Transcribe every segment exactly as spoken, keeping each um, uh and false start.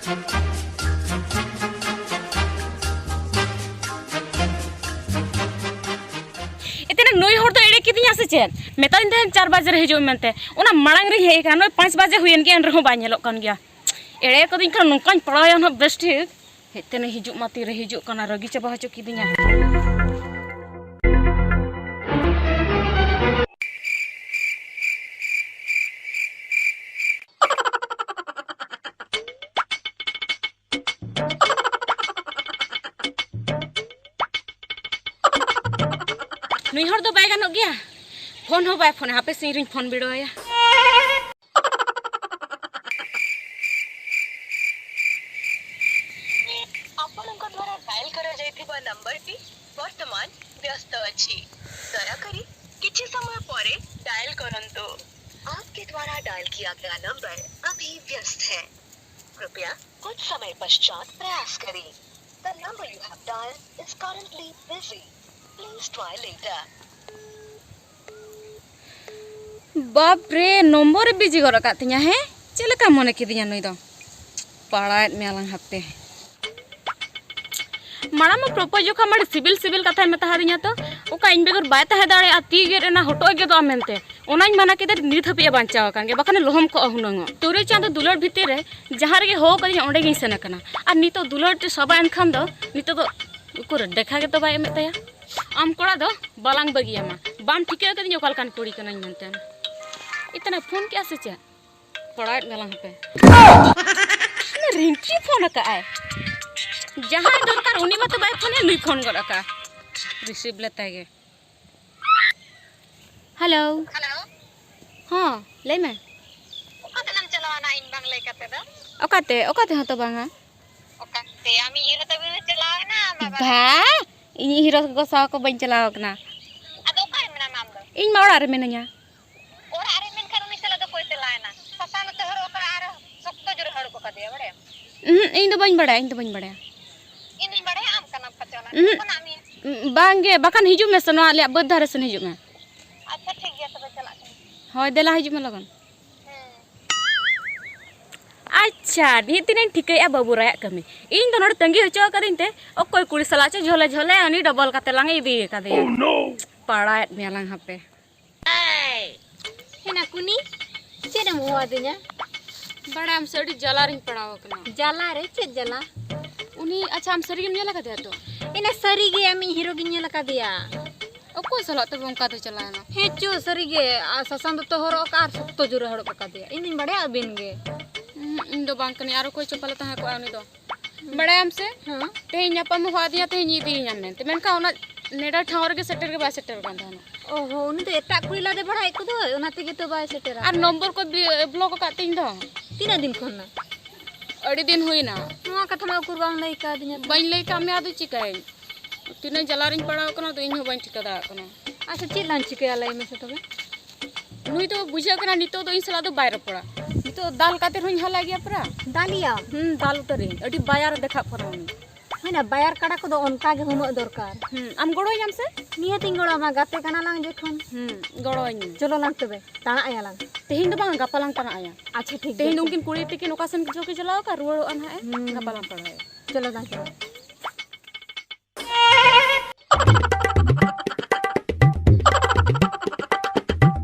ᱮᱛᱮ ᱱᱩᱭ ᱦᱚᱲ ᱫᱚ ᱮᱲᱮ ᱠᱤᱫᱤᱧᱟ ᱥᱮ ᱪᱮᱫ? ᱢᱮᱛᱟᱫᱤᱧ ᱛᱟᱦᱮᱸᱫ ᱪᱟᱨ ᱵᱟᱡᱮ ᱨᱮ ᱦᱤᱡᱩᱜ ᱢᱮᱱᱛᱮ᱾ ᱚᱱᱟ ᱢᱟᱲᱟᱝ ᱨᱤᱧ ᱦᱮᱡ ᱟᱠᱟᱱᱟ, ᱱᱚᱜᱼᱚᱭ ᱯᱟᱸᱪ ᱵᱟᱡᱮ ᱦᱩᱭᱮᱱ ᱜᱮᱭᱟ, ᱮᱱ ᱨᱮᱦᱚᱸ ᱵᱟᱭ ᱧᱮᱞᱚᱜ ᱠᱟᱱ ᱜᱮᱭᱟ᱾ ᱮᱲᱮ ᱠᱟᱹᱫᱤᱧ ᱠᱷᱟᱱ ᱱᱚᱝᱠᱟᱧ ᱯᱟᱲᱟᱣᱮᱱᱟ ᱱᱟᱦᱟᱜ ᱵᱮᱥ ᱴᱷᱤᱠ᱾ ᱦᱮᱡ ᱛᱮᱱᱮ ᱦᱤᱡᱩᱜ ᱢᱟ ᱛᱤᱨᱮ ᱦᱤᱡᱩᱜ ᱠᱟᱱᱟ, ᱨᱟᱹᱜᱤ ᱪᱟᱵᱟ ᱦᱚᱪᱚ ᱠᱤᱫᱤᱧᱟ᱾ ᱱᱩᱭ ᱦᱚᱲ ᱫᱚ ᱵᱟᱭ ᱜᱟᱱᱚᱜ ᱜᱮᱭᱟ, ᱯᱷᱳᱱ ᱦᱚᱸ ᱵᱟᱭ ᱯᱷᱳᱱᱟ᱾ ᱦᱟᱯᱮ ᱥᱮ ᱤᱧ ᱨᱤᱧ ᱯᱷᱳᱱ ᱵᱤᱰᱟᱹᱣ ᱟᱭᱟ᱾ ଆପଣଙ୍କ ଦ୍ୱାରା ଡାଏଲ କରାଯାଇଥିବା ନମ୍ବରଟି ବର୍ତ୍ତମାନ ବ୍ୟସ୍ତ ଅଛି। ଦୟାକରି କିଛି ସମୟ ପରେ ଡାଏଲ କରନ୍ତୁ। आपके द्वारा डायल किया गया नंबर अभी व्यस्त है। कृपया कुछ समय पश्चात प्रयास करें। The number you have dialed is currently busy। Please try later। ᱵᱟᱯ ᱨᱮ, ᱱᱚᱢᱵᱚᱨ ᱮ ᱵᱤᱡᱤ ᱜᱚᱫ ᱟᱠᱟᱫ ᱛᱤᱧᱟ᱾ ᱦᱮᱸ, ᱪᱮᱫ ᱞᱮᱠᱟ ᱢᱚᱱᱮ ᱠᱤᱫᱤᱧᱟ ᱱᱩᱭ ᱫᱚ? ᱯᱟᱲᱟᱣᱮᱫ ᱢᱮᱭᱟ ᱞᱟᱝ ᱦᱟᱯᱮ᱾ ᱢᱟᱲᱟᱝ ᱢᱟ ᱯᱨᱚᱯᱳᱡᱽ ᱡᱚᱠᱷᱚᱱ ᱢᱟ ᱟᱹᱰᱤ ᱥᱤᱵᱤᱞ ᱥᱤᱵᱤᱞ ᱠᱟᱛᱷᱟᱭ ᱢᱮᱛᱟ ᱦᱟᱫᱤᱧᱟ ᱛᱚ, ᱚᱠᱟ ᱤᱧ ᱵᱮᱜᱚᱨ ᱵᱟᱭ ᱛᱟᱦᱮᱸ ᱫᱟᱲᱮᱭᱟᱜᱼᱟ, ᱛᱤ ᱜᱮᱫ ᱮᱱᱟ, ᱦᱚᱴᱚᱜ ᱮ ᱜᱮᱫᱚᱜᱼᱟ ᱢᱮᱱᱛᱮ᱾ ᱚᱱᱟᱧ ᱢᱟᱱᱟ ᱠᱮᱫᱟ, ᱱᱤᱛ ᱦᱟᱹᱵᱤᱡ ᱮ ᱵᱟᱧᱪᱟᱣ ᱟᱠᱟᱱ ᱜᱮᱭᱟ, ᱵᱟᱠᱷᱟᱱ ᱞᱚᱦᱚᱢ ᱠᱚᱜᱼᱟ ᱦᱩᱱᱟᱹᱝ ᱚᱜ᱾ ᱛᱩᱨᱩᱭ ᱪᱟᱸᱫᱚ ᱫᱩᱞᱟᱹᱲ ᱵᱷᱤᱛᱤᱨ ᱨᱮ ᱡᱟᱦᱟᱸ ᱨᱮᱜᱮ ᱦᱚᱦᱚ ᱠᱟᱹᱫᱤᱧᱟ, ᱚᱸᱰᱮ ᱜᱤᱧ ᱥᱮᱱ ᱟᱠᱟᱱᱟ᱾ ᱟᱨ ᱱᱤᱛᱚᱜ ᱫᱩᱞᱟᱹᱲ ᱛᱮ ᱥᱟᱵᱟ ᱮᱱᱠᱷᱟᱱ ᱫᱚ ᱱᱤᱛᱚᱜ ᱫᱚ ᱩᱠᱩᱨ ᱫᱮᱠᱷᱟ ᱜᱮᱛᱚ ᱵᱟᱭ ᱮᱢᱮᱫ ᱛᱟᱭᱟ᱾ ᱟᱢ ᱠᱚᱲᱟ ᱫᱚ ᱵᱟᱞᱟᱝ ᱵᱟᱹᱜᱤᱭᱟᱢᱟ, ᱵᱟᱢ ᱴᱷᱤᱠᱟᱹ ᱟᱠᱟᱫᱤᱧᱟ ᱚᱠᱟ ᱞᱮᱠᱟᱱ ᱠᱩᱲᱤ ᱠᱟᱹᱱᱟᱹᱧ ᱢᱮᱱᱛᱮ᱾ ᱤᱛᱟᱹᱱᱟ ᱯᱷᱳᱱ ᱠᱮᱜᱼᱟ ᱥᱮ ᱪᱮᱫ? ᱯᱟᱲᱟᱣᱮᱫ ᱢᱮᱞᱟᱝ ᱦᱟᱯᱮ᱾ ᱩᱱᱤ ᱨᱤᱝᱠᱤ ᱯᱷᱳᱱ ᱟᱠᱟᱫᱼᱟᱭ᱾ ᱡᱟᱦᱟᱸᱭ ᱫᱚᱨᱠᱟᱨ ᱩᱱᱤ ᱢᱟᱛᱚ ᱵᱟᱭ ᱯᱷᱳᱱᱮᱫ, ᱱᱩᱭ ᱯᱷᱳᱱ ᱜᱚᱫ ᱟᱠᱟᱫᱼᱟ᱾ ᱨᱤᱥᱤᱵᱷ ᱞᱮᱛᱟᱭ ᱜᱮ᱾ ᱦᱮᱞᱳ᱾ ᱦᱮᱞᱳ᱾ ᱦᱚᱸ, ᱞᱟᱹᱭ ᱢᱮ᱾ ᱚᱠᱟ ᱛᱮᱞᱟᱝ ᱪᱟᱞᱟᱣᱱᱟ ᱤᱧ ᱵᱟᱝ ᱞᱟᱹᱭ ᱠᱟᱛᱮ ᱫᱚ? ᱚᱠᱟᱛᱮ? ᱚᱠᱟᱛᱮ ᱦᱚᱸᱛᱚ ᱵᱟᱝᱟ᱾ ᱚᱠᱟᱛᱮ? ᱟᱢᱤᱡ ᱦᱤᱨᱳ ᱛᱟᱹᱵᱤᱱ ᱪᱟᱞᱟᱣ ᱮᱱᱟ ᱵᱟᱵᱟ? ᱵᱷᱟ, ᱤᱧᱤᱡ ᱦᱤᱨᱳ ᱜᱚ ᱥᱟᱶ ᱠᱚ ᱵᱟᱹᱧ ᱪᱟᱞᱟᱣ ᱠᱟᱱᱟ᱾ ᱟᱫᱚ ᱚᱠᱟᱨᱮ ᱢᱮᱱᱟᱢᱟ ᱟᱢ ᱫᱚ? ᱤᱧ ᱢᱟ ᱚᱲᱟᱜ ᱨᱮ ᱢᱤᱱᱟᱹᱧᱟ᱾ ᱚᱲᱟᱜ ᱨᱮ ᱢᱮᱱᱠᱷᱟᱱ ᱩᱱᱤ ᱥᱟᱞᱟᱜ ᱫᱚ ᱚᱠᱚᱭ ᱪᱟᱞᱟᱣ ᱮᱱᱟ? ᱥᱟᱥᱟᱝ ᱛᱮ ᱦᱚᱨᱚᱜ ᱠᱟᱜᱼᱟ ᱟᱨ ᱥᱚᱠᱛᱚ ᱡᱳᱨᱮ ᱦᱟᱹᱲᱩᱵ ᱟᱠᱟᱫᱮᱭᱟ, ᱵᱟᱲᱟᱭᱟᱢ? ᱩᱦᱩᱸ, ᱤᱧ ᱫᱚ ᱵᱟᱹᱧ ᱵᱟᱲᱟᱭᱟ, ᱤᱧ ᱫᱚ ᱵᱟᱹᱧ ᱵᱟᱲᱟᱭᱟ᱾ ᱤᱧ ᱫᱚᱧ ᱵᱟᱲᱟᱭᱟ, ᱟᱢ ᱠᱟᱱᱟᱢ ᱯᱟᱪᱮ ᱚᱱᱟ ᱩᱦᱩᱸ᱾ ᱠᱷᱚᱱᱟᱜ ᱢᱮ᱾ ᱩᱸ, ᱵᱟᱝᱜᱮ, ᱵᱟᱠᱷᱟᱱ ᱦᱤᱡᱩᱜ ᱢᱮᱥᱮ, ᱱᱚᱣᱟ ᱟᱞᱮᱭᱟᱜ ᱵᱟᱹᱫᱽ ᱫᱷᱟᱨᱮ ᱥᱮᱱ ᱦᱤᱡᱩᱜ ᱢᱮ᱾ ᱟᱪᱪᱷᱟ, ᱴᱷᱤᱠ ᱜᱮᱭᱟ, ᱛᱚᱵᱮ ᱪᱟᱞᱟᱜ ᱠᱟᱹᱱᱟᱹᱧ᱾ ᱦᱳᱭ, ᱫᱮᱞᱟ ᱦᱤᱡᱩᱜ ᱢᱮ ᱞᱚᱜᱚᱱ᱾ ᱦᱮᱸ᱾ ᱟᱨ ᱟᱪᱪᱷᱟ, ᱱᱤᱛ ᱫᱤᱱᱤᱧ ᱴᱷᱤᱠᱟᱹᱭᱮᱫᱼᱟ ᱵᱟᱹᱵᱩ ᱨᱟᱭᱟᱜ ᱠᱟᱹᱢᱤ᱾ ᱤᱧ ᱫᱚ ᱱᱚᱰᱮ ᱛᱟᱺᱜᱤ ᱦᱚᱪᱚ ᱟᱠᱟᱫᱤᱧ ᱛᱮ ᱚᱠᱚᱭ ᱠᱩᱲᱤ ᱥᱟᱞᱟᱜ ᱪᱚ ᱡᱷᱚᱞᱮ ᱡᱷᱚᱞᱮ ᱩᱱᱤ ᱰᱚᱵᱚᱞ ᱠᱟᱛᱮ ᱞᱟᱝ ᱤᱫᱤ ᱟᱠᱟᱫᱮᱭᱟ᱾ ᱯᱟᱲᱟᱣᱮᱫ ᱢᱮᱭᱟ ᱞᱟᱝ ᱦᱟᱯᱮ᱾ ᱦᱮ ᱱᱟᱠᱩᱱᱤ, ᱪᱮᱫ ᱮᱢ ᱦᱚᱦᱚ ᱟᱹᱫᱤᱧᱟ? ᱵᱟᱲᱟᱭᱟᱢ ᱥᱮ ᱟᱹᱰᱤ ᱡᱟᱞᱟ ᱨᱤᱧ ᱯᱟᱲᱟᱣ ᱟᱠᱟᱱᱟ᱾ ᱡᱟᱞᱟ ᱨᱮ? ᱪᱮᱫ ᱡᱟᱞᱟ? ᱩᱱᱤ, ᱟᱪᱪᱷᱟ, ᱟᱢ ᱥᱟᱹᱨᱤ ᱜᱮᱢ ᱧᱮᱞ ᱟᱠᱟᱫᱮᱭᱟ ᱛᱚ? ᱮᱱᱟ ᱥᱟᱹᱨᱤ ᱜᱮ ᱟᱢᱤᱡ ᱦᱤᱨᱳ ᱜᱤᱧ ᱧᱮᱞ ᱟᱠᱟᱫᱮᱭᱟ᱾ ᱚᱠᱚᱭ ᱥᱟᱞᱟᱜ ᱛᱚᱵᱮ ᱚᱱᱠᱟ ᱫᱚ ᱪᱟᱞᱟᱣ ᱮᱱᱟ? ᱦᱮᱸ ᱪᱚ, ᱥᱟᱹᱨᱤ ᱜᱮ᱾ ᱟᱨ ᱥᱟᱥᱟᱝ ᱫᱚᱛᱚ ᱦᱚᱨᱚᱜ ᱟᱠᱟᱫ ᱟᱨ ᱥᱚᱠᱛᱚ ᱡᱳᱨᱮ ᱦᱚᱨᱚᱜ ᱟᱠᱟᱫᱮᱭᱟ᱾ ᱤᱧ ᱫᱩᱧ ᱵᱟᱲᱟᱭᱟ ᱟᱹᱵᱤᱱ ᱜᱮ᱾ ᱦᱩᱸ, ᱤᱧ ᱫᱚ ᱵᱟᱝ ᱠᱟᱹᱱᱟᱹᱧ, ᱟᱨ ᱚᱠᱚᱭ ᱪᱚ ᱯᱟᱞᱮ ᱛᱟᱦᱮᱸ ᱠᱚᱜᱼᱟ ᱩᱱᱤ ᱫᱚ᱾ ᱵᱟᱲᱟᱭᱟᱢ ᱥᱮ? ᱦᱮᱸ᱾ ᱛᱮᱦᱮᱧ ᱧᱟᱯᱟᱢ ᱦᱚᱦᱚ ᱟᱫᱤᱧᱟ, ᱛᱮᱦᱮᱧ ᱤᱫᱤᱭᱤᱧᱟᱢ ᱢᱮᱱᱛᱮ, ᱢᱮᱱᱠᱷᱟᱱ ᱚᱱᱟ ᱱᱮᱰᱟ ᱴᱷᱟᱶ ᱨᱮᱜᱮ ᱥᱮᱴᱮᱨ ᱜᱮ ᱵᱟᱭ ᱥᱮᱴᱮᱨ ᱠᱟᱱ ᱛᱟᱦᱮᱱᱟ᱾ ᱚᱦᱚ, ᱩᱱᱤ ᱫᱚ ᱮᱴᱟᱜ ᱠᱩᱲᱤ ᱞᱟᱫᱮ ᱵᱟᱲᱟᱭᱮᱫ ᱠᱚᱫᱚᱭ, ᱚᱱᱟ ᱛᱮᱜᱮ ᱛᱚ ᱵᱟᱭ ᱥᱮᱴᱮᱨᱟ᱾ ᱟᱨ ᱱᱚᱢᱵᱚᱨ ᱠᱚ ᱵᱞᱚᱠ ᱟᱠᱟᱫ ᱛᱤᱧ ᱫᱚ᱾ ᱛᱤᱱᱟᱹᱜ ᱫᱤᱱ ᱠᱷᱚᱱ ᱱᱟ? ᱟᱹᱰᱤ ᱫᱤᱱ ᱦᱩᱭᱱᱟ᱾ ᱱᱚᱣᱟ ᱠᱟᱛᱷᱟ ᱢᱟ ᱩᱠᱩᱨ ᱵᱟᱢ ᱞᱟᱹᱭ ᱠᱟᱣᱫᱤᱧᱟ ᱛᱚ᱾ ᱵᱟᱹᱧ ᱞᱟᱹᱭ ᱠᱟᱜ ᱢᱮᱭᱟ, ᱟᱫᱚ ᱪᱤᱠᱟᱹᱭᱟᱹᱧ? ᱛᱤᱱᱟᱹᱜ ᱡᱟᱞᱟ ᱨᱤᱧ ᱯᱟᱲᱟᱣ ᱠᱟᱱᱟ, ᱟᱫᱚ ᱤᱧ ᱦᱚᱸ ᱵᱟᱹᱧ ᱴᱷᱤᱠᱟᱹ ᱫᱟᱲᱮᱭᱟᱜ ᱠᱟᱱᱟ᱾ ᱟᱪᱪᱷᱟ, ᱪᱮᱫ ᱞᱟᱝ ᱪᱤᱠᱟᱹᱭᱟ ᱞᱟᱹᱭ ᱢᱮᱥᱮ ᱛᱚᱵᱮ? ᱱᱩᱭ ᱫᱚ ᱵᱩᱡᱷᱟᱹᱜ ᱠᱟᱱᱟ ᱱᱤᱛᱚᱜ ᱫᱚ ᱤᱧ ᱥᱟᱞᱟᱜ ᱫᱚ ᱵᱟᱭ ᱨᱚᱯᱚᱲᱟ᱾ ᱱᱤᱛᱚᱜ ᱫᱟᱞ ᱠᱟᱛᱮ ᱨᱮᱦᱚᱸᱧ ᱦᱟᱞᱟ ᱜᱮᱭᱟ ᱯᱨᱟ᱾ ᱫᱟᱞᱤᱭᱟᱢ? ᱦᱩᱸ, ᱫᱟᱞ ᱩᱛᱟᱹᱨᱤᱧ᱾ ᱟᱹᱰᱤ ᱵᱟᱭᱟᱨ ᱮ ᱫᱮᱠᱷᱟᱜ ᱠᱟᱱᱟ ᱩᱱᱤ᱾ ᱦᱩᱭᱱᱟ, ᱵᱟᱭᱟᱨ ᱠᱟᱰᱟ ᱠᱚᱫᱚ ᱚᱱᱠᱟ ᱜᱮ ᱦᱩᱢᱟᱹᱜ ᱫᱚᱨᱠᱟᱨ᱾ ᱦᱩᱸ, ᱟᱢ ᱜᱚᱲᱚ ᱟᱹᱧᱟᱢ ᱥᱮ? ᱱᱤᱦᱟᱹᱛᱤᱧ ᱜᱚᱲᱚ ᱟᱢᱟ, ᱜᱟᱛᱮ ᱠᱟᱱᱟ ᱞᱟᱝ ᱡᱚᱠᱷᱚᱱ᱾ ᱦᱩᱸ, ᱜᱚᱲᱚ ᱟᱹᱧ ᱢᱮ᱾ ᱪᱚᱞᱚ ᱞᱟᱝ ᱛᱚᱵᱮ, ᱛᱟᱲᱟᱜ ᱟᱭᱟ ᱞᱟᱝ᱾ ᱛᱮᱦᱮᱧ ᱫᱚ ᱵᱟᱝ, ᱜᱟᱯᱟ ᱞᱟᱝ ᱛᱟᱲᱟᱜ ᱟᱭᱟ᱾ ᱟᱪᱪᱷᱟ, ᱴᱷᱤᱠ ᱜᱮᱭᱟ, ᱛᱮᱦᱮᱧ ᱫᱚ ᱪᱚᱞᱚ᱾ ᱩᱱᱠᱤᱱ ᱠᱩᱲᱤ ᱛᱤᱠᱤᱱ ᱚᱠᱟ ᱥᱮᱱ ᱪᱚ ᱠᱤᱱ ᱪᱟᱞᱟᱣ ᱟᱠᱟᱱ, ᱨᱩᱣᱟᱹᱲᱚᱜᱼᱟ ᱱᱟᱦᱟᱜ ᱮ᱾ ᱦᱩᱸ᱾ ᱜᱟᱯᱟ ᱞᱟᱝ ᱛᱟᱲᱟᱜ ᱟᱭᱟ᱾ ᱪᱚᱞᱚ ᱞᱟᱝ ᱪᱟᱞᱟᱜᱼᱟ᱾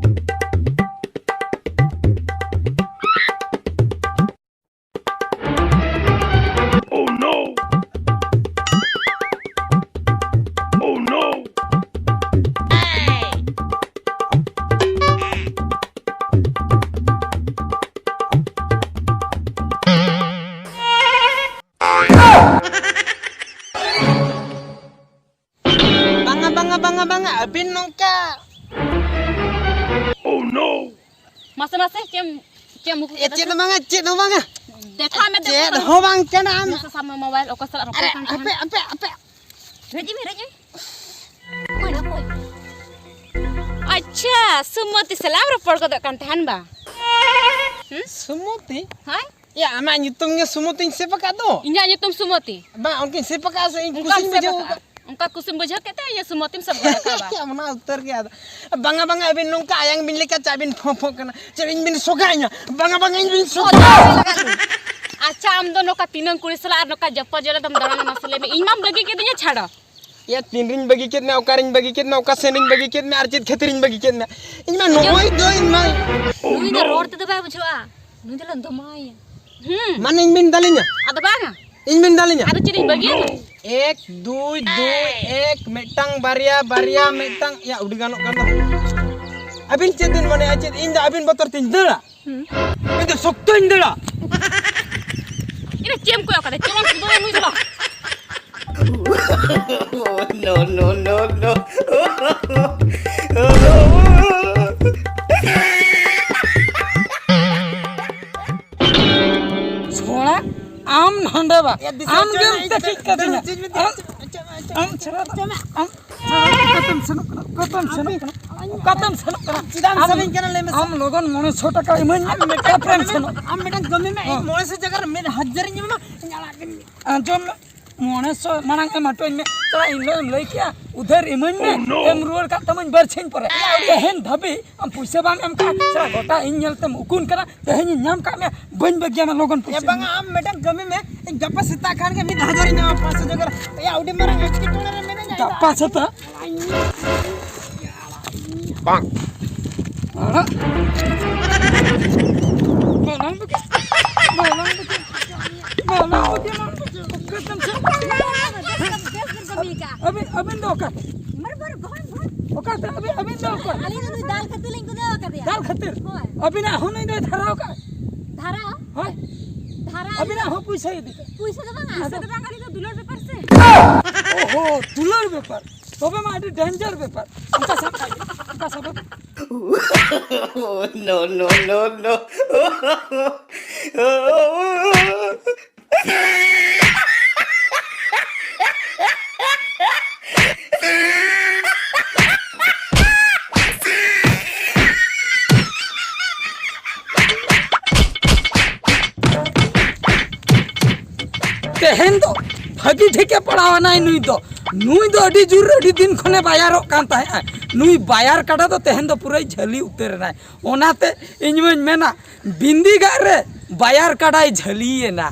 Oh no! Oh no! ᱵᱟᱝᱟ, ᱵᱟᱝᱟ, ᱵᱟᱝᱟ, ᱵᱟᱝᱟ, ᱟᱹᱵᱤᱱ ᱱᱚᱝᱠᱟ᱾ Oh no! ᱢᱟᱥᱮ, ᱢᱟᱥᱮ, ᱪᱮᱫ ᱮᱢ, ᱪᱮᱫ ᱮᱢ ᱩᱠᱩ ᱮ, ᱠᱮᱫᱟ ᱪᱮᱫ ᱥᱮ? ᱦᱚᱸ ᱵᱟᱝᱟ, ᱪᱮᱫ ᱦᱚᱸ ᱵᱟᱝᱟ᱾ ᱫᱮᱠᱷᱟᱣ ᱢᱮ, ᱪᱮᱫ ᱫᱮᱠᱷᱟᱣ ᱢᱮ᱾ ᱦᱚᱸ ᱵᱟᱝ ᱠᱟᱱᱟ᱾ ᱢᱟᱥᱮ ᱥᱟᱵ ᱢᱮ ᱢᱳᱵᱟᱭᱤᱞ, ᱚᱠᱚᱭ ᱥᱟᱞᱟᱜ ᱨᱚᱯᱚᱲ ᱟᱨᱮ, ᱠᱟᱱ ᱛᱟᱦᱮᱱ? ᱦᱟᱯᱮ, ᱦᱟᱯᱮ, ᱦᱟᱯᱮ᱾ ᱨᱮᱡ ᱢᱮ, ᱨᱮᱡ ᱢᱮ᱾ ᱚᱠᱚᱭ, ᱚᱠᱚᱭ? ᱟᱪᱪᱷᱟ, ᱥᱩᱢᱚᱛᱤ ᱥᱟᱞᱟᱜ ᱮᱢ ᱨᱚᱯᱚᱲ ᱜᱚᱫᱚᱜ ᱠᱟᱱ ᱛᱟᱦᱮᱱ ᱵᱟ? ᱦᱩᱸ? ᱥᱩᱢᱚᱛᱤ? ᱦᱳᱭ᱾ ᱭᱟ, ᱟᱢᱟᱜ ᱧᱩᱛᱩᱢ ᱜᱮ ᱥᱩᱢᱚᱛᱤᱧ ᱥᱮᱵᱷ ᱟᱠᱟᱫ ᱫᱚ᱾ ᱤᱧᱟᱹᱜ ᱧᱩᱛᱩᱢ ᱥᱩᱢᱚᱛᱤ? ᱵᱟᱝ, ᱚᱱᱠᱟᱧ ᱥᱮᱵᱷ ᱟᱠᱟᱫᱼᱟ ᱥᱮ ᱤᱧ ᱚᱱᱠᱟᱢ ᱠᱩᱥᱤᱧ ᱥᱮᱵᱷ ᱵᱩᱡᱷᱟᱹᱣ ᱟᱠᱟᱫᱼᱟ? ᱟᱠᱟᱫ᱾ ᱚᱱᱠᱟ ᱠᱩᱥᱤᱢ ᱵᱩᱡᱷᱟᱹᱣ ᱠᱮᱫ ᱛᱮ ᱤᱭᱟᱹ ᱥᱩᱢᱚᱛᱤᱢ ᱥᱟᱵ ᱜᱚᱫ ᱟᱠᱟᱫᱟ᱾ ᱚᱱᱟ ᱩᱛᱟᱹᱨ ᱜᱮ ᱟᱫᱚ᱾ ᱵᱟᱝᱟ, ᱵᱟᱝᱟ, ᱟᱹᱵᱤᱱ ᱱᱚᱝᱠᱟ ᱟᱭᱟᱝ ᱵᱤᱱ ᱞᱮᱠᱟ ᱪᱮᱫ ᱵᱤᱱ ᱯᱷᱚᱸ ᱯᱷᱚᱸ ᱠᱟᱱᱟ? ᱪᱮᱫ ᱤᱧ ᱵᱤᱱ ᱥᱚᱜᱟᱭᱤᱧᱟ? ᱵᱟᱝᱟ, ᱵᱟᱝᱟ, ᱤᱧ ᱵᱤᱱ ᱥᱚᱜᱟ᱾ ᱟᱪᱪᱷᱟ, ᱟᱢ ᱫᱚ ᱱᱚᱝᱠᱟ ᱛᱤᱱᱟᱹᱝ ᱠᱩᱲᱤ ᱥᱟᱞᱟᱜ ᱟᱨ ᱱᱚᱝᱠᱟ ᱡᱟᱯᱟ ᱡᱚᱲᱟ ᱫᱚᱢ ᱫᱟᱬᱟᱱᱟ, ᱢᱟᱥᱮ ᱞᱟᱹᱭ ᱢᱮ? ᱤᱧ ᱢᱟᱢ ᱵᱟᱹᱜᱤ ᱠᱤᱫᱤᱧᱟ, ᱪᱷᱟᱲᱟ᱾ ᱭᱟ, ᱛᱤᱱ ᱨᱤᱧ ᱵᱟᱹᱜᱤ ᱠᱮᱫ ᱢᱮᱭᱟ, ᱚᱠᱟ ᱨᱤᱧ ᱵᱟᱹᱜᱤ ᱠᱮᱫ ᱢᱮᱭᱟ, ᱚᱠᱟ ᱥᱮᱱ ᱤᱧ ᱵᱟᱹᱜᱤ ᱠᱮᱫ ᱢᱮᱭᱟ, ᱟᱨ ᱪᱮᱫ ᱠᱷᱟᱹᱛᱤᱨ ᱤᱧ ᱵᱟᱹᱜᱤ ᱠᱮᱫ ᱢᱮᱭᱟ? ᱤᱧ ᱢᱟ ᱱᱚᱜᱼᱚᱭ ᱫᱚ, ᱤᱧ ᱢᱟ ᱱᱩᱭ ᱫᱚ ᱨᱚᱲ ᱛᱮᱫᱚ ᱵᱟᱭ ᱵᱩᱡᱷᱟᱹᱜᱼᱟ᱾ ᱱᱩᱭ ᱫᱚᱞᱮ ᱫᱚᱢᱟᱭᱟ᱾ ᱦᱩᱸ᱾ ᱢᱟᱱᱮ ᱤᱧ ᱵᱤᱱ ᱫᱟᱞᱤᱧᱟ? ᱟᱫᱚ ᱵᱟᱝᱟ᱾ ᱤᱧ ᱵᱤᱱ ᱫᱟᱞᱤᱧᱟ? ᱟᱫᱚ ᱪᱮᱫ ᱤᱧ ᱵᱟᱹᱜᱤᱭᱟᱢᱟ? ᱮᱠ, ᱫᱩᱭ, ᱫᱩᱭ, ᱮᱠ, ᱢᱤᱫᱴᱟᱝ, ᱵᱟᱨᱭᱟ, ᱵᱟᱨᱭᱟ, ᱢᱤᱫᱴᱟᱝ᱾ ᱭᱟ, ᱩᱰᱤ ᱜᱟᱱᱚᱜ ᱠᱟᱱ ᱫᱚ᱾ ᱟᱹᱵᱤᱱ ᱪᱮᱫ ᱵᱤᱱ ᱢᱚᱱᱮᱭᱟ, ᱪᱮᱫ ᱤᱧ ᱫᱚ ᱟᱹᱵᱤᱱ ᱵᱚᱛᱚᱨ ᱛᱤᱧ ᱫᱟᱹᱲᱟ? ᱦᱩᱸ᱾ ᱤᱧ ᱫᱚ ᱥᱚᱠᱛᱚᱧ ᱫᱟᱹᱲᱟ᱾ ᱤᱧ ᱫᱚ ᱪᱮᱫ ᱮᱢ ᱠᱚᱭᱚᱜ ᱠᱟᱫᱟ? ᱪᱚᱞᱚᱱ ᱥᱩᱫᱷᱟᱹ ᱱᱩᱭ ᱫᱚ ᱵᱟᱝ᱾ No, no, no, no. ᱪᱷᱚᱲᱟ, ᱟᱢ ᱦᱟᱸᱰᱮ ᱵᱟ᱾ ᱭᱟ, ᱫᱤᱥᱟᱹ ᱟᱢ ᱦᱚᱪᱚ ᱜᱮᱢ ᱢᱮ, ᱤᱧ ᱛᱟᱹᱠᱤᱡ ᱫᱟᱹᱲ ᱠᱟᱫᱤᱧᱟ᱾ ᱦᱚᱪᱚᱧ ᱢᱮ, ᱟᱢ, ᱫᱟᱹᱲ ᱦᱚᱪᱚ ᱢᱮ, ᱟᱢ ᱪᱷᱚᱲᱟ, ᱫᱟᱹᱲ ᱦᱚᱪᱚ ᱢᱮ᱾ ᱟᱢ ᱪᱷᱚᱲᱟ, ᱚᱠᱟᱛᱮᱢ ᱥᱮᱱᱚᱜ ᱠᱟᱱᱟ? ᱚᱠᱟᱛᱮᱢ ᱥᱮᱱᱚᱜ ᱠᱟᱱᱟ? ᱚᱠᱟᱛᱮᱢ ᱥᱮᱱᱚᱜ ᱠᱟᱱᱟ? ᱪᱮᱫᱟᱜ ᱮᱢ ᱟᱢ, ᱥᱟᱵᱤᱧ ᱠᱟᱱᱟ, ᱞᱟᱹᱭ ᱢᱮᱥᱮ? ᱟᱢ ᱞᱚᱜᱚᱱ ᱢᱚᱬᱮ ᱥᱚ ᱴᱟᱠᱟ ᱤᱢᱟᱹᱧ ᱢᱮ, ᱟᱢ ᱢᱤᱫᱴᱟᱝ ᱛᱟᱨᱯᱚᱨᱮᱢ ᱠᱟᱹᱢᱤ ᱢᱮ, ᱥᱮᱱᱚᱜ᱾ ᱟᱢ ᱢᱤᱫᱴᱟᱝ ᱠᱟᱹᱢᱤ ᱢᱮ, ᱤᱧ ᱦᱚᱸ᱾ ᱢᱚᱬᱮ ᱥᱚ ᱡᱟᱭᱜᱟ ᱨᱮ ᱢᱤᱫ ᱦᱟᱡᱟᱨᱤᱧ ᱮᱢᱟᱢᱟ, ᱤᱧ ᱟᱲᱟᱜ ᱠᱟᱹᱧ ᱢᱮ᱾ ᱟᱸᱡᱚᱢ ᱢᱮ, ᱢᱚᱬᱮ ᱥᱚ ᱢᱟᱲᱟᱝ ᱮᱢ ᱦᱚᱴᱚᱧ ᱢᱮ᱾ ᱛᱷᱚᱲᱟ ᱤᱧ ᱞᱟᱹᱭ ᱮᱢ ᱞᱟᱹᱭ ᱠᱮᱭᱟ, ᱩᱫᱷᱟᱹᱨ ᱤᱢᱟᱹᱧ ᱢᱮ, ᱮᱢ ᱨᱩᱣᱟᱹᱲ ᱠᱟᱜ ᱛᱟᱢᱟᱹᱧ ᱵᱟᱨ ᱥᱤᱧ ᱯᱚᱨᱮ᱾ ᱛᱮᱦᱮᱧ ᱫᱷᱟᱹᱵᱤᱡ ᱟᱢ ᱯᱩᱭᱥᱟᱹ ᱵᱟᱢ ᱮᱢ ᱠᱟᱜᱼᱟ᱾ ᱥᱟᱞᱟ ᱜᱚᱴᱟ ᱤᱧ ᱧᱮᱞ ᱛᱮᱢ ᱩᱠᱩᱱ ᱠᱟᱱᱟ, ᱛᱮᱦᱮᱧ ᱤᱧ ᱧᱟᱢ ᱠᱟᱜ ᱢᱮᱭᱟ, ᱵᱟᱹᱧ ᱵᱟᱹᱜᱤᱭᱟᱢᱟ ᱞᱚᱜᱚᱱ ᱮ ᱯᱩᱭᱥᱟᱹ᱾ ᱵᱟᱝᱟ, ᱟᱢ ᱢᱤᱫᱴᱟᱝ ᱠᱟᱹᱢᱤ ᱢᱮ, ᱤᱧ ᱜᱟᱯᱟ ᱥᱮᱛᱟᱜ ᱠᱷᱟᱱ ᱜᱮ ᱢᱤᱫ ᱦᱟᱡᱟᱨᱤᱧ ᱮᱢᱟᱢᱟ, ᱯᱟᱸᱪᱥᱚ ᱡᱟᱭᱜᱟ ᱨᱮ᱾ ᱮᱭᱟ, ᱟᱹᱰᱤ ᱢᱟᱨᱟᱝ ᱮᱴᱠᱮᱴᱚᱬᱮ ᱨᱮ ᱢᱤᱱᱟᱹᱧᱟ, ᱤᱧ ᱫᱚ ᱜᱟᱯᱟ ᱥᱮᱛᱟᱜ? ᱵᱟᱝ᱾ ᱟᱲᱟᱜ᱾ ᱵᱟᱞᱟᱝ ᱵᱩᱠᱤ᱾ ᱵᱟᱞᱟᱝ ᱵᱩᱠᱤ᱾ ᱵᱟᱞᱟᱝ ᱵᱩᱠᱤ, ᱵᱟᱞᱟᱝ ᱵᱩᱠᱤ᱾ ᱚᱠᱟᱛᱮᱢ ᱪᱟᱞᱟᱜ ᱠᱟᱱᱟ? ᱵᱮᱥ ᱜᱮ ᱠᱟᱹᱢᱤ ᱠᱟᱜᱼᱟ᱾ ᱟᱹᱵᱤᱱ, ᱟᱹᱵᱤᱱ ᱫᱚ ᱚᱠᱟ? ᱢᱟᱨ, ᱢᱟᱨ, ᱵᱚᱦᱚᱱ, ᱵᱚᱦᱚᱱ᱾ ᱚᱠᱟᱛᱮ? ᱟᱹᱵᱤᱱ, ᱟᱹᱵᱤᱱ ᱫᱚ ᱚᱠᱟ? ᱟᱹᱞᱤᱧ ᱫᱚ ᱱᱩᱭ ᱫᱟᱞ ᱠᱷᱟᱹᱛᱤᱨ ᱞᱤᱧ ᱠᱩᱫᱟᱹᱣ ᱟᱠᱟᱫᱮᱭᱟ᱾ ᱫᱟᱞ ᱠᱷᱟᱹᱛᱤᱨ? ᱦᱳᱭ᱾ ᱟᱹᱵᱤᱱᱟᱜ ᱦᱚᱸ ᱱᱩᱭ ᱫᱚᱭ ᱫᱷᱟᱨᱟᱣ ᱠᱟᱜᱼᱟ? ᱫᱷᱟᱨᱟ? ᱦᱳᱭ᱾ ᱫᱷᱟᱨᱟ? ᱟᱹᱵᱤᱱᱟᱜ ᱦᱚᱸ ᱯᱩᱭᱥᱟᱹ ᱤᱫᱤ ᱠᱟᱜᱼᱟ? ᱯᱩᱭᱥᱟᱹ ᱫᱚ ᱵᱟᱝᱟ᱾ ᱟᱫᱚ? ᱯᱩᱭᱥᱟᱹ ᱫᱚ ᱵᱟᱝ, ᱟᱹᱞᱤᱧ ᱫᱚ ᱫᱩᱞᱟᱹᱲ ᱵᱮᱯᱟᱨ ᱥᱮ᱾ ᱚᱦᱚ, ᱫᱩᱞᱟᱹᱲ ᱵᱮᱯᱟᱨ᱾ ᱛᱚᱵᱮ ᱢᱟ ᱟᱹᱰᱤ danger ᱵᱮᱯᱟᱨ᱾ ᱚᱱᱠᱟ ᱥᱟᱵ ᱠᱟᱜ ᱵᱤᱱ, ᱚᱱᱠᱟ ᱥᱟᱵ ᱠᱟᱜ ᱵᱤᱱ᱾ No, no, no, no. ᱛᱮᱦᱮᱧ ᱫᱚ ᱵᱷᱟᱹᱜᱤ ᱴᱷᱤᱠᱮ ᱯᱟᱲᱟᱣ ᱮᱱᱟᱭ ᱱᱩᱭ ᱫᱚ᱾ ᱱᱩᱭ ᱫᱚ ᱟᱹᱰᱤ ᱡᱳᱨ ᱟᱹᱰᱤ ᱫᱤᱱ ᱠᱷᱚᱱᱮ ᱵᱟᱭᱟᱨᱚᱜ ᱠᱟᱱ ᱛᱟᱦᱮᱸᱫ᱾ ᱱᱩᱭ ᱵᱟᱭᱟᱨ ᱠᱟᱰᱟ ᱫᱚ ᱛᱮᱦᱮᱧ ᱫᱚ ᱯᱩᱨᱟᱹᱭ ᱡᱷᱟᱹᱞᱤ ᱩᱛᱟᱹᱨ ᱮᱱᱟᱭ᱾ ᱚᱱᱟᱛᱮ ᱤᱧ ᱢᱟᱧ ᱢᱮᱱᱟ, ᱵᱤᱱᱫᱤᱜᱟᱜ ᱨᱮ ᱵᱟᱭᱟᱨ ᱠᱟᱰᱟᱭ ᱡᱷᱟᱹᱞᱤᱭᱮᱱᱟ᱾